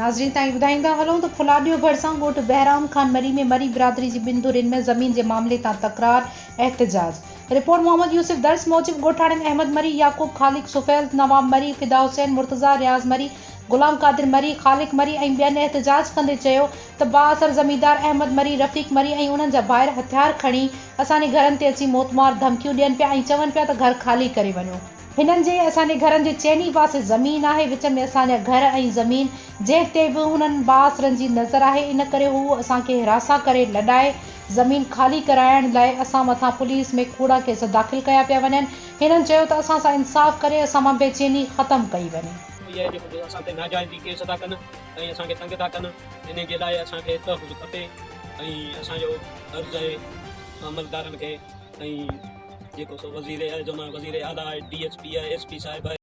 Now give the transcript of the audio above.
ناظرين تائين ٻڌائيندا هلون ته ڦلاڏيو ڀرسان ڳوٺ بهرام خان مري ۾ مري برادري جي ٻن ڌرين ۾ زمين جي معاملي تان تڪرار، احتجاج. رپورٽ محمد يوسف درس موجب ڳوٺاڻن احمد مري، يعقوب خالق، سفيل، نواب مري، فدا حسين، مرتضيٰ، رياض مري، غلام قادر مري، خالق مري ۽ ٻين احتجاج ڪندي چيو ته بااثر زميندار احمد مري، رفيق مري ۽ انهن جا ڀائر هٿيار کڻي اسان جي گهرن تي اچي موتمار ڌمڪيون ڏين پيا ۽ چون پيا ته گهر خالي ڪري وڃو. هنن جي اسان جي گهرن جي چئني پاسي زمين آهي، وچ ۾ اسان جا گهر ۽ زمين، جنهن تي به هنن بااثرن جي نظر آهي، ان ڪري هو اسان کي هراسان ڪري لڏائي زمين خالي ڪرائڻ لاء اسان مٿان پوليس ۾ ڪوڙا ڪيس داخل ڪيا پيا وڃن. هنن چيو ته اسان سان انصاف ڪري اسان مان بيچيني ختم ڪئي وڃي. اهي جيڪو اسان تي ناجائزي ڪيس ٿا ڪن ۽ اسان کي تنگ ٿا ڪن انهي جي لاء اسان کي تحفظ کپي ۽ اسان جو عرض آهي عملدارن کي ۽ جيڪو سو وزير اعظم آهي وزير اعليٰ آهي ڊي ايس پي آهي ايس پي صاحب آهي.